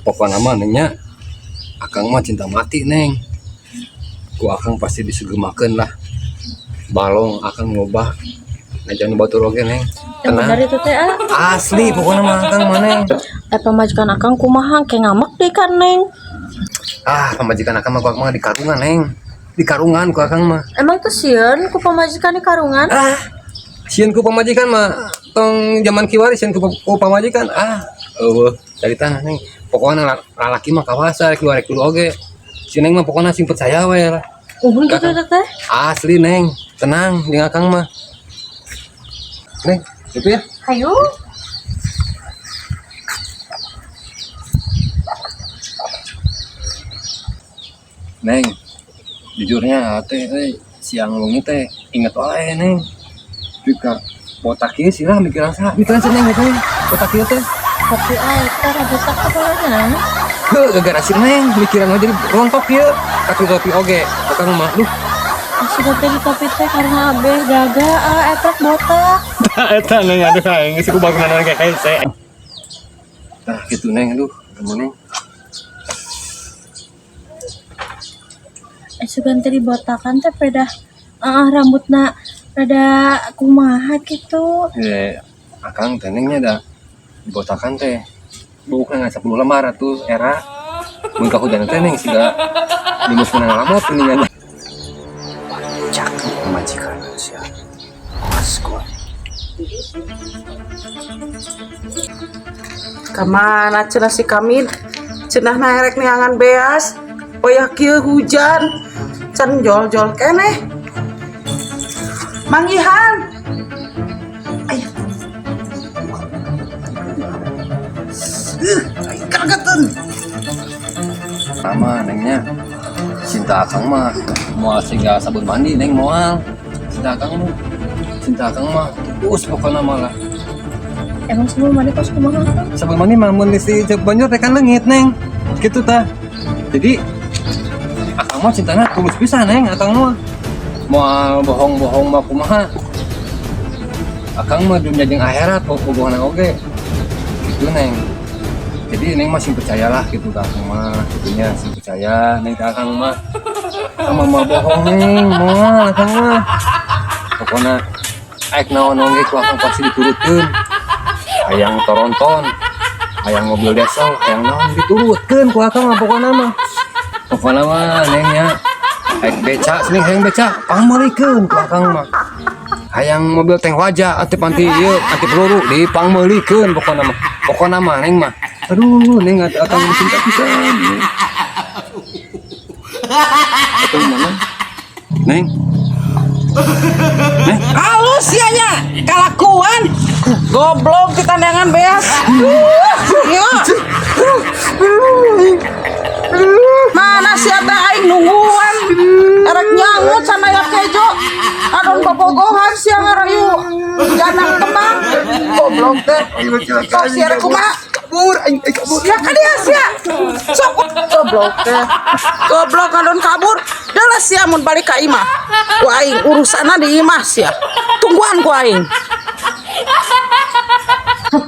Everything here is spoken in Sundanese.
Pokoknya mah, Nengnya, akang mah cinta mati, Neng. Ku akang pasti disugemakeun lah. Balong akang ngobah. Najan batur oge, Neng. Yang benar Tenang. itu teh, ah. Asli pokoknya mah akang mah, Neng. Eh, pamajikan akang kumaha, kayak ngamek deh kan, Neng? Ah, pamajikan akang mah ku akang mah di karungan, Neng. Di karungan ku akang mah. Emang tuh sieun ku pamajikan di karungan? Ah, sieun ku pamajikan mah tong zaman kiwari sieun ku pamajikan. Ah, euweuh carita, Neng. Pokoknya lalaki mah kawasa keluar dulu oge. Si Neng mah pokoknya sing percaya we lah. Uhun gitu teh teh. Asli, Neng, tenang jeung akang mah. Neng, itu ya. Hayu. Neng, jujurnya teh teh siang wengi teh inget wae, Neng. Juga botak ieu sih lah mikiran saha? Mikiran si Neng teh. Botak ieu teh. Tapi ah, eta botak apa nya? Heuh, gara-gara si Neng mikiran mah jadi rontok ieu. Kacung topi oge. Akang mah duh. Sudah teh di topi teh karena abeh gaga ah eta botak. Eta, Neng, aduh, aing geus ku bangunan kayak hese. Nah, gitu, Neng, aduh, kamu, Neng. Eh, sugan teh dibotakan teh pedah ah rambutna rada kumaha gitu. Eh, akang teh, Nengnya, da dibotakan teh. Bukan nggak 10 lembar atuh era. Mun kahujanan teh, Neng, siga limus menang lamot geuningan. Cak pamajikan sia. Awas gua. Kemana cenah si Kamid? Cenah naerek neangan beas. Wayah kieu hujan. Can jol-jol keneh. Manggihan. Aya. Aing kagetan. Sama, Nengnya, cinta akang mah moal siga sabun mandi, Neng, moal. Cinta akang mah, cinta akang mah terus pokoknya malah. Emang sebelum mandi kos kumaha, Kang? Sabun mandi mah mun si banjur teh kan leungit, Neng, gitu tah. Jadi akang mah cintanya tulus pisan, Neng. Akang mah moal bohong-bohong mah kumaha. Akang mah dunia jeung akhirat bohongan oge gitu, Neng. Jadi Neng masih percayalah gitu ke akang mah gitunya, sing percaya, Neng, ke akang mah. Akang mah moal bohong, Neng, moal. Akang mah pokoknya aek naon oge ku akang pasti diturutkeun. Hayang toronton, hayang mobil diesel, hayang naon diturutkeun ku akang mah. Pokoknya mah, pokoknya mah, Neng ya, aek beca sini, hayang beca pangmeulikeun ku akang mah. Hayang mobil tank waja anti anti ieu anti peluru dipangmeulikeun. Pokoknya mah, pokoknya mah, Neng mah, aduh, Neng, akang cinta pisan, Neng. Atau mana, Neng? Neng. Halus ya nya kalakuan. Goblok ditandangan beas. Yo. Mana sia teh, aing nungguan. Erek nyangut sama ya kejo. Adon bobogohan sia ngarayu. Jangan kembang. Goblok teh. Sok sia rek kumaha? Kabur aing, aing kabur. Ya ka dia sia. Sok goblok teh. Goblok ngadon kabur. Dah lah sia mun balik ka imah. Ku aing urusanna di imah sia. Tungguan ku aing.